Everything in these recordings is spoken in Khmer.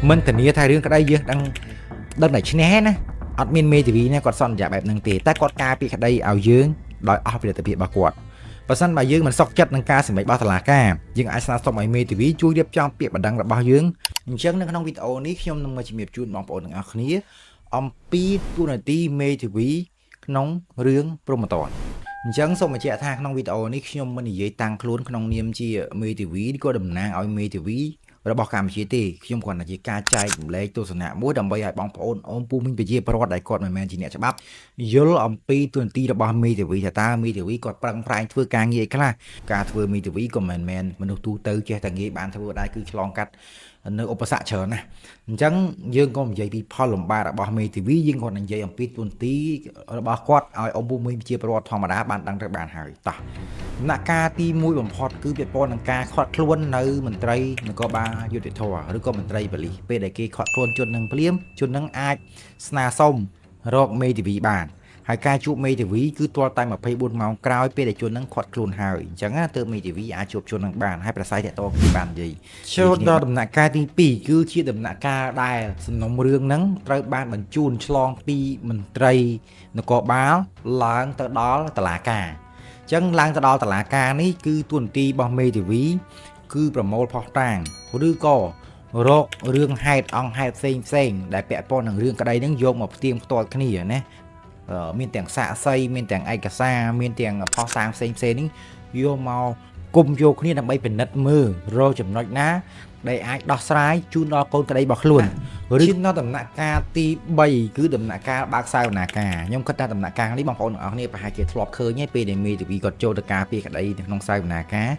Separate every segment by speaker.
Speaker 1: មិនធានាថារឿងក្តីយើងដឹងដឹងតែឈ្នះណាអត់មានមេធាវីណាគាត់សន្យាបែបហ្នឹងទេតែគាត់ការពារក្តីឲ្យយើងដោយអស់ពីលទ្ធភាពរបស់គាត់បើសិនបើយើងមិនសុខចិត្តនឹងការសម្រេចរបស់តុលាការយើងអាចស្នើសុំឲ្យមេធាវីជួយរៀបចំពាក្យបណ្ដឹងរបស់យើងអញ្ចឹងនៅក្នុងវីដេអូនេះខ្ញុំនឹងមកជំរាបជូនបងប្អូនទាំងអស់គ្នាអំពីតួនាទីមេធាវីក្នុងរឿងព្រហ្មទណ្ឌអញ្ចឹងសូមបញ្ជាក់ថាក្នុងវីដេអូនេះខ្ញុំមិននិយាយតាំងខ្លួនក្នុងនាមជាមេធាវីឬក៏តំណាងឲ្យមេធាវីរបស់កម្ពុជាទេខ្ញុំគ្រាន់តែជាការចែករំលែកទស្សនៈមួយដើម្បីឲ្យបងប្អូនអូនពូមីងប្រជាពលរដ្ឋដែលគាត់មិនមែនជាអ្នកច្បាប់យល់អំពីតួនាទីរបស់មេធាវីថាតើមេធាវីគាត់ប្រឹងប្រែងធ្វើការងារអីខ្លះការធ្វើមេធាវីក៏មិនមែនមនុស្សទូទៅចេះតែងាយបានធ្វើដែរគឺឆ្លងកាត់នៅឧបសគ្គច្រើនណាស់អញ្ចឹងយើងក៏និយាយពីផលលំបាករបស់មេធាវីយើងក៏និយាយអំពីតួនាទីរបស់គាត់ឲ្យអ៊ំពូមីងប្រជាពលរដ្ឋធម្មតាបានដឹងទៅបានហើយតោះដំណាក់កាលទី1បំផុតគឺពាក់ព័ន្ធនឹងការខាត់ខ្លួននៅមន្ត្រីនគរបាលយុត្តិធម៌ឬក៏មន្ត្រីប៉ូលីសពេលដែលគេខាត់ខ្លួនជននឹងភ្លាមជននឹងអាចស្នើសុំរកមេធាវីបានហើយការជួបមេធាវីគឺទាល់តែ24ម៉ោងក្រោយពេលដែលជននឹងខាត់ខ្លួនហើយអញ្ចឹងណាទើបមេធាវីអាចជួបជននឹងបានហើយប្រស័យតាក់ទងគ្នាបាននិយាយចូលដល់ដំណាក់កាលទី2គឺជាដំណាក់កាលដែលសំណុំរឿងហ្នឹងត្រូវបានបញ្ជូនឆ្លងពីមន្ត្រីនគរបាលឡើងទៅដល់តុលាការអញ្ចឹងឡើងទៅដល់តុលាការនេះគឺតួនាទីរបស់មេធាវីគឺប្រមូលភស្តុតាងឬក៏រករឿងហេតុអង្គហេតុផ្សេងផ្សេងដែលពាក់ព័ន្ធនឹងរឿងក្តីហ្នឹងយកមកផ្ទៀងផ្ទាត់គ្នាណាមានទាំងសាក្សីមានទាំងឯកសារមានទាំងភស្តុតាងផ្សេងផ្សេងនេះយកមកគុំយកគ្នាដើម្បីពិនិត្យមើលរកចំណុចណាដែលអាចដោះស្រាយជូនដល់កូនក្តីរបស់ខ្លួនឬនៅដំណាក់កាលទី3គឺដំណាក់កាលបើកសវនាការខ្ញុំគិតថាដំណាក់កាលនេះបងប្អូនទាំងអស់គ្នាប្រហែលជាធ្លាប់ឃើញហើយពេលដែលមេធាវីគាត់ចូលទៅការពារក្តីនៅក្នុងសវនាការ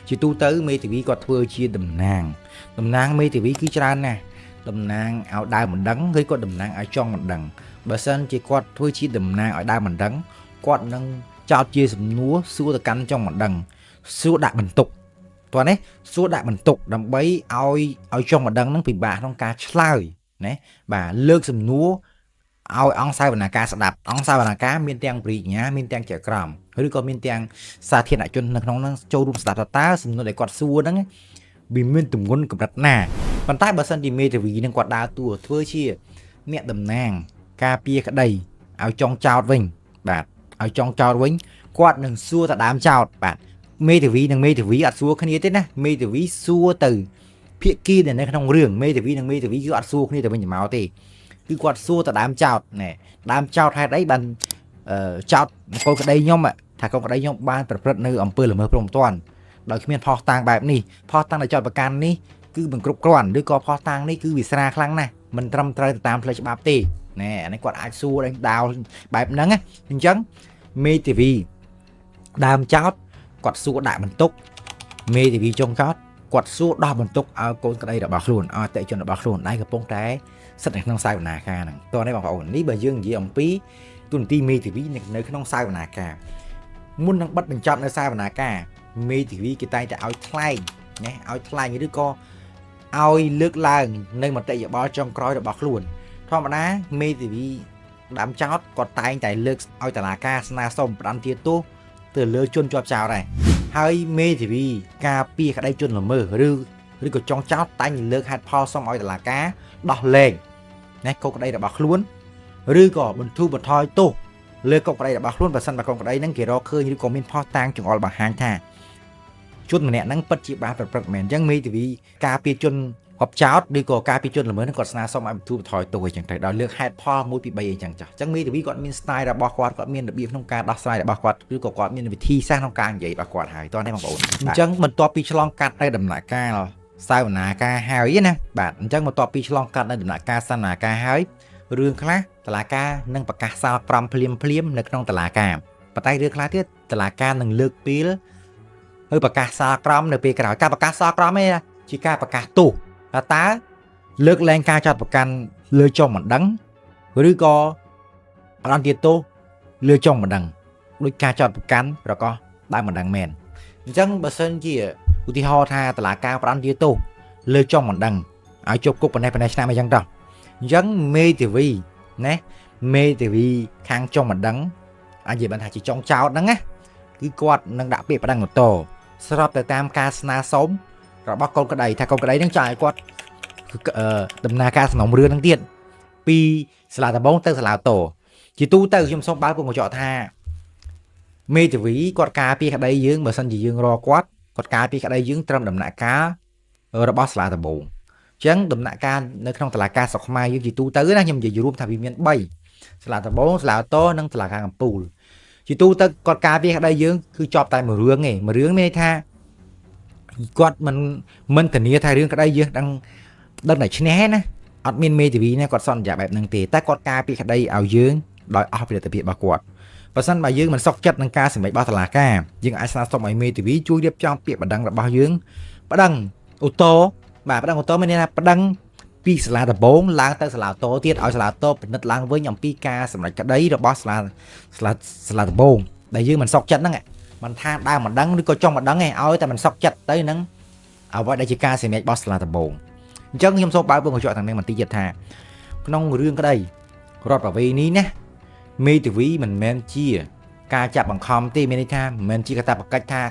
Speaker 1: ជាទូទៅមេធាវីគាត់ធ្វើជាតំណាងតំណាងមេធាវីគឺច្រើនណាស់តំណាងឲ្យដើមបណ្ដឹងឬក៏តំណាងឲ្យចុងបណ្ដឹងបើសិនជាគាត់ធ្វើជាតំណាងឲ្យដើមបណ្ដឹងគាត់នឹងចោទជាសំណួរសួរទៅកាន់ចុងបណ្ដឹងសួរដាក់បន្ទុកតោះនេះសួរដាក់បន្ទុកដើម្បីឲ្យចុងបណ្ដឹងនឹងពិបាកក្នុងការឆ្លើយណាបាទលើកសំណួរឲ្យអង្គសវនាការស្ដាប់អង្គសវនាការមានទាំងព្រិញ្ញាមានទាំងចក្រមឬក៏មានទាំងសាធារណជននៅក្នុងហ្នឹងចូលរួមស្ដាប់ថាតើសំណួរដែលគាត់សួរហ្នឹងវាមានទម្ងន់កម្រិតណាប៉ុន្តែបើសិនជាមេធាវីនឹងគាត់ដើរតួធ្វើជាអ្នកតំណាងការពារក្តីឲ្យចុងចោតវិញបាទឲ្យចុងចោតវិញគាត់នឹងសួរទៅដើមចោតបាទមេធាវីនិងមេធាវីអត់សួរគ្នាទេណាមេធាវីសួរទៅភាគីដែលនៅក្នុងរឿងមេធាវីនិងមេធាវីគឺអត់សួរគ្នាទៅវិញទៅមកទេគឺគាត់សួរទៅដើមចោតណែដើមចោតហេតុអីបានចោតកូនក្តីខ្ញុំថាកូនក្តីខ្ញុំបានប្រព្រឹត្តនៅអំពើល្មើសព្រហ្មទណ្ឌដោយគ្មានភស្តុតាងបែបនេះភស្តុតាងដែលចោតប្រកាន់នេះគឺមិនគ្រប់គ្រាន់ឬក៏ភស្តុតាងនេះគឺវាស្រាលខ្លាំងណាស់មិនត្រឹមត្រូវទៅតាមផ្លូវច្បាប់ទេណែអានេះគាត់អាចសួរដេញដោលបែបហ្នឹងណាអញ្ចឹងមេធាវីដើមចោតគាត់សួរដាក់បន្ទុកមេធាវីចុងចោតគាត់សួរដោះបន្ទុកឲ្យកូនក្តីរបស់ខ្លួនឲ្យអតិថិជនរបស់ខ្លួនដែលកំពុងតែស្ថិតនៅក្នុងសវនាការហ្នឹងតោះនេះបងប្អូននេះបើយើងនិយាយអំពីតួនាទីមេធាវីនៅក្នុងសវនាការមុននឹងបិទបញ្ចប់នៅសវនាការមេធាវីគេតែងតែឲ្យថ្លែងណាឲ្យថ្លែងឬក៏ឲ្យលើកឡើងនៅមតិយោបល់ចុងក្រោយរបស់ខ្លួនធម្មតាមេធាវីដើមចោតគាត់តែងតែលើកឲ្យតុលាការស្នើសុំផ្ដន្ទាទោសទៅលើជនជាប់ចោតដែរហើយមេធាវីការពារក្តីជនល្មើសឬក៏ចុងចោតតែងលើកហេតុផលសុំឲ្យតុលាការដោះលែងណាកូនក្តីរបស់ខ្លួនឬក៏បន្ធូរបន្ថយទោសលើកូនក្តីរបស់ខ្លួនបើសិនបើកូនក្តីហ្នឹងគេរកឃើញឬក៏មានភស្តុតាងចង្អុលបង្ហាញថាជនម្នាក់ហ្នឹងពិតជាបានប្រព្រឹត្តមែនអញ្ចឹងមេធាវីការពារជនកប់ចោតឬក៏ការពារជនល្មើសហ្នឹងគាត់ស្នើសុំឲ្យបន្ធូរបន្ថយទោសអីចឹងទៅដោយលើកហេតុផល1 2 3អីចឹងចាស់អញ្ចឹងមេធាវីគាត់មាន style របស់គាត់គាត់មានរបៀបក្នុងការដោះស្រាយរបស់គាត់ឬក៏គាត់មានវិធីសាស្ត្រក្នុងការនិយាយរបស់គាត់ហើយតោះនេះបងប្អូនអញ្ចឹងបន្ទាប់ពីឆ្លងកាត់នៅដំណាក់កាលសវនាការហើយណាបាទអញ្ចឹងបន្ទាប់ពីឆ្លងកាត់នៅដំណាក់កាលសវនាការហើយរឿងខ្លះតុលាការនឹងប្រកាសសាលក្រមភ្លាមភ្លាមនៅក្នុងតុលាការប៉ុន្តែរឿងខ្លះទៀតតុលាការនឹងលើកពេលហើយប្រកាសសាលក្រមនៅពេលក្រោយការប្រកាសសាលក្រមឯងជាការប្រកាសទោសថាតើលើកលែងការចាត់ប្រកាន់លើចុងបណ្ដឹងឬក៏ផ្ដន្ទាទោសលើចុងបណ្ដឹងដោយការចាត់ប្រកាន់ប្រកោះដើមបណ្ដឹងមែនអញ្ចឹងបើសិនជាឧទាហរណ៍ថាតុលាការផ្ដន្ទាទោសលើចុងបណ្ដឹងឲ្យជាប់គុកប៉ុណ្ណេះប៉ុណ្ណេះឆ្នាំអីចឹងតោះអញ្ចឹងមេធាវីណាមេធាវីខាងចុងបណ្ដឹងអាចនិយាយបានថាជាចុងចោតហ្នឹងណាគឺគាត់នឹងដាក់ពាក្យប្តឹងបន្តស្របទៅតាមការស្នើសុំរបស់កូនក្តីថាកូនក្តីហ្នឹងចង់ឲ្យគាត់ ដំណើរការសំណុំរឿងហ្នឹងទៀតពីសាលាដំបងទៅសាលាតោជាទូទៅខ្ញុំសូមបើកពងកញ្ចក់ថាមេធាវីគាត់ការពារក្តីយើងបើសិនជាយើងរកគាត់គាត់ការពារក្តីយើងត្រឹមដំណាក់កាលរបស់សាលាដំបងអញ្ចឹងដំណាក់កាលនៅក្នុងតុលាការស្រុកខ្មែរយើងជាទូទៅណាខ្ញុំនិយាយរួមថាវាមាន3សាលាដំបងសាលាតនិងតុលាការកំពូលជាទូទៅគាត់ការពារក្តីយើងគឺចប់តែមួយរឿងឯងមួយរឿងមានន័យថាគាត់មិនធានាថារឿងក្តីយើងដឹងដឹងតែឈ្នះណាអត់មានមេធាវីណាគាត់សន្យាបែបហ្នឹងទេតែគាត់ការពារក្តីឲ្យយើងដោយអស់ពីលទ្ធភាពរបស់គាត់បើសិនបើយើងមិនសុខចិត្តនឹងការសម្រេចរបស់តុលាការយើងអាចស្នើសុំឲ្យមេធាវីជួយរៀបចំពាក្យបណ្ដឹងរបស់យើងប្តឹងឧទ្ធរណ៍បាទប្តឹងឧទ្ធរណ៍មានន័យថាប្តឹងពីសាលាដំបងឡើងទៅសាលាតទៀតឲ្យសាលាតពិនិត្យឡើងវិញអំពីការសម្រេចក្តីរបស់សាលាសាលាសាលាដំបងដែលយើងមិនសុខចិត្តហ្នឹងមិនថាដើមមិនដឹងឬក៏ចង់មិនដឹងឯងឲ្យតែមិនសុខចិត្តទៅនឹងអ្វីដែលជាការសម្រេចរបស់សាលាដំបងអញ្ចឹងខ្ញុំសូមបើកពងកញ្ចក់ទាំងនេះបន្តិចទៀតថាក្នុងរឿងក្តីរដ្ឋប្រវេណីណាមេធាវីមិនមែនជាការចាប់បង្ខំទេមានន័យថាមិនមែនជាកាតព្វកិច្ចថា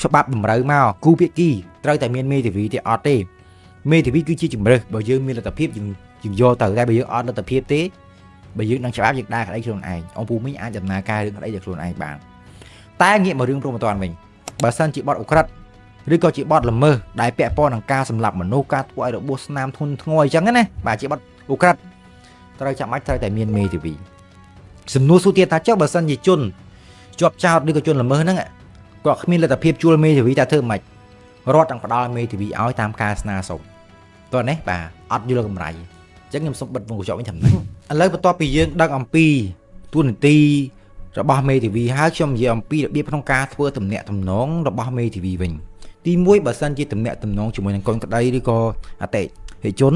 Speaker 1: ច្បាប់តម្រូវមកគូភាគីត្រូវតែមានមេធាវីទេអត់ទេមេធាវីគឺជាជំរើសបើយើងមានលទ្ធភាពយើងយើងយកទៅតែបើយើងអត់លទ្ធភាពទេបើយើងនឹងច្បាប់យើងដើរក្តីខ្លួនឯងអង្គពូមីងអាចដំណើរការរឿងក្តីដោយខ្លួនឯងបានតែងាកមករឿងព្រមត្តនវិញបើសិនជាបទឧក្រិដ្ឋឬក៏ជាបទល្មើសដែលពាក់ព័ន្ធនឹងការសម្លាប់មនុស្សការធ្វើឲ្យរបួសស្នាមធ្ងន់ធ្ងរអញ្ចឹងណាបាទជាបទឧក្រិដ្ឋត្រូវចាំបាច់ត្រូវតែមានមេធាវីសំណួរសួរទៀតថាចុះបើសិនជាជនជាប់ចោតឬក៏ជនល្មើសហ្នឹងគាត់គ្មានលទ្ធភាពជួលមេធាវីតែធ្វើម៉េចរដ្ឋនឹងផ្ដល់មេធាវីឲ្យតាមការស្នើសុំតោះនេះបាទអត់យល់កម្រៃអញ្ចឹងខ្ញុំសូមបិទវងកញ្ចក់វិញត្រឹមនេះឥឡូវបន្ទាប់ពីយើងដឹងអំពីទួនាទីរបស់មេធាវីហើយខ្ញុំនិយាយអំពីរបៀបក្នុងការធ្វើទំនាក់ទំនងរបស់មេធាវីវិញទី1បើសិនជាទំនាក់ទំនងជាមួយនឹងកូនក្តីឬក៏អតិថិជន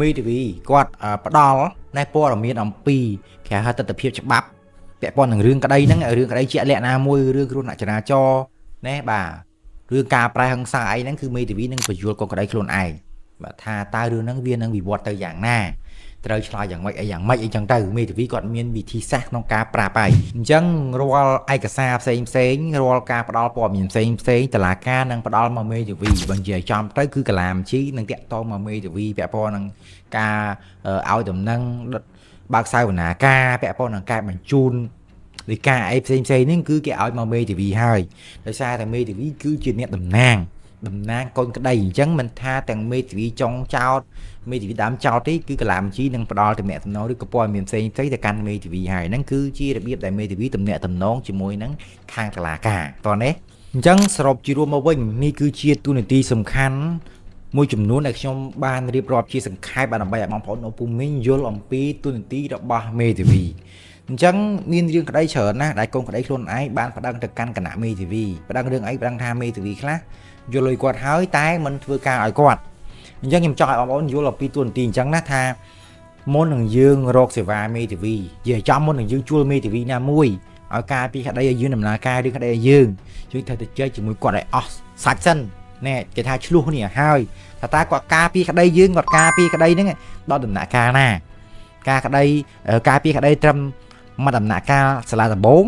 Speaker 1: មេធាវីគាត់ផ្ដល់ណែព័ត៌មានអំពីគេហៅទស្សនវិជ្ជាច្បាប់ពាក់ព័ន្ធនឹងរឿងក្តីហ្នឹងរឿងក្តីជាក់លាក់ណាមួយរឿងគ្រោះថ្នាក់ចរាចរណ៍ណែបាទរឿងការប្រែហិង្សាអីហ្នឹងគឺមេធាវីនឹងបញ្យល់កូនក្តីខ្លួនឯងបាទថាតើរឿងហ្នឹងវានឹងវិវត្តទៅយ៉ាងណាត្រូវឆ្លើយយ៉ាងម៉េចអីយ៉ាងម៉េចអីចឹងទៅមេធាវីគាត់មានវិធីសាស្ត្រក្នុងការប្រាប់ហើយអញ្ចឹងរាល់ឯកសារផ្សេងផ្សេងរាល់ការផ្ដល់ព័ត៌មានផ្សេងផ្សេងតុលាការនឹងផ្ដល់មកមេធាវីបើនិយាយចំទៅគឺកាឡាមជីនឹងតាក់ទងមកមេធាវីពាក់ព័ន្ធនឹងការឲ្យដំណឹងបើកសវនាការពាក់ព័ន្ធនឹងការបញ្ជូនដីកាអីផ្សេងផ្សេងនេះគឺគេឲ្យមកមេធាវីហើយដោយសារតែមេធាវីគឺជាអ្នកតំណាងកូនក្តីអញ្ចឹងមិនថាទាំងមេធាវីចុងចោតមេធាវីដើមចោតទេគឺកាឡាមជីនឹងផ្ដល់ទំនាក់ទំនងឬក៏ព័ត៌មានផ្សេងផ្សេងទៅកាន់មេធាវីហើយហ្នឹងគឺជារបៀបដែលមេធាវីទំនាក់ទំនងជាមួយនឹងខាងតុលាការតោះនេះអញ្ចឹងសរុបជារួមមកវិញនេះគឺជាទូនាទីសំខាន់មួយចំនួនដែលខ្ញុំបានរៀបរាប់ជាសង្ខេបដើម្បីឲ្យបងប្អូនអពុមីងយល់អំពីទូនាទីរបស់មេធាវីអញ្ចឹងមានរឿងក្តីច្រើនណាស់ដែលកូនក្តីខ្លួនឯងបានប្តឹងទៅកាន់គណៈមេធាវីប្តឹងរឿងអីប្តឹងថាមេធាវីខ្លះយល់លុយគាត់ហើយតែមិនធ្វើការឲ្យគាត់អញ្ចឹងខ្ញុំចង់ឲ្យបងប្អូនយល់អំពីទូនាទីអញ្ចឹងណាថាមុននឹងយើងរកសេវាមេធាវីនិយាយចំមុននឹងយើងជួលមេធាវីណាមួយឲ្យការពីក្តីឲ្យយើងដំណើរការរឿងក្តីឲ្យយើងយើងត្រូវទៅជែកជាមួយគាត់ឲ្យអស់សាច់សិនណែគេថាឆ្លោះនេះឲ្យហើយថាតើគាត់ការពីក្តីយើងគាត់ការពីក្តីហ្នឹងដល់ដំណាក់កាលណាការក្តីការពីក្តីត្រឹមមួយដំណាក់កាលសាលាដំបង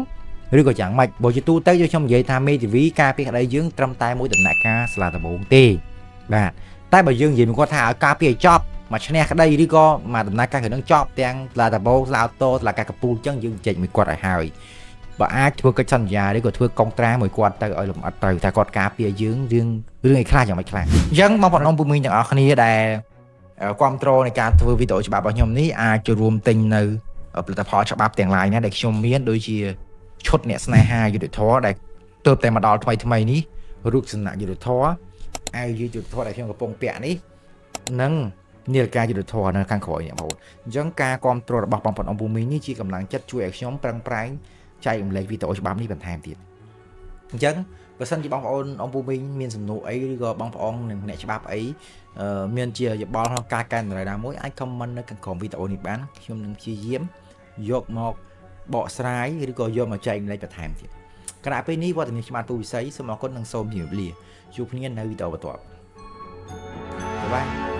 Speaker 1: ឬក៏យ៉ាងម៉េចបើជាទូទៅយើងខ្ញុំនិយាយថាមេធាវីការពីក្តីយើងត្រឹមតែមួយដំណាក់កាលសាលាដំបងទេបាទតែបើយើងនិយាយមួយគាត់ថាឲ្យការពីឲ្យចប់មកឈ្នះក្តីឬក៏មកដំណើរការរឿងចប់ទាំងសាលាដំបងសាលាអូតូសាលាការកំពូលអញ្ចឹងយើងជែកមួយគាត់ឲ្យហើយបើអាចធ្វើកិច្ចសន្យាឬក៏ធ្វើកុងត្រាមួយគាត់ទៅឲ្យលម្អិតទៅថាគាត់ការពារយើងរឿងអីខ្លះយ៉ាងម៉េចខ្លះអញ្ចឹងបងប្អូនពូមីងទាំងអស់គ្នាដែលគ្រប់គ្រងនៃការធ្វើវីដេអូច្បាប់របស់ខ្ញុំនេះអាចចូលរួមទិញនៅផលិតផលច្បាប់ទាំងឡាយណាដែលខ្ញុំមានដូចជាឈុតអ្នកស្នេហាយុត្តិធម៌ដែលទើបតែមកដល់ថ្មីថ្មីនេះរូបសំណាកយុត្តិធម៌អាវយុត្តិធម៌ដែលខ្ញុំកំពុងពាក់នេះនិងនាឡិកាយុត្តិធម៌នៅខាងក្រោយនេះបងប្អូនអញ្ចឹងការគ្រប់គ្រងរបស់បងប្អូនអំពូមីងនេះជាកម្លាំងចិត្តជួយឲ្យខ្ញុំប្រឹងប្រែងចែករំលែកវីដេអូច្បាប់នេះបន្ថែមទៀតអញ្ចឹងបើសិនជាបងប្អូនអំពូមីងមានសំណួរអីឬក៏បងប្អូននិងអ្នកច្បាប់អីមានជាយោបល់ក្នុងការកែតម្រូវណាមួយអាច comment នៅខាងក្រោមវីដេអូនេះបានខ្ញុំនឹងព្យាយាមយកមកបកស្រាយឬក៏យកមកចែករំលែកបន្ថែមទៀតខណៈពេលនេះវត្តមានខ្ញុំបាទពូវិស័យសូមអរគុណនិងសូមជម្រាបលាជួបគ្នានៅវីដេអូបន្ទាប់បាយបាយ។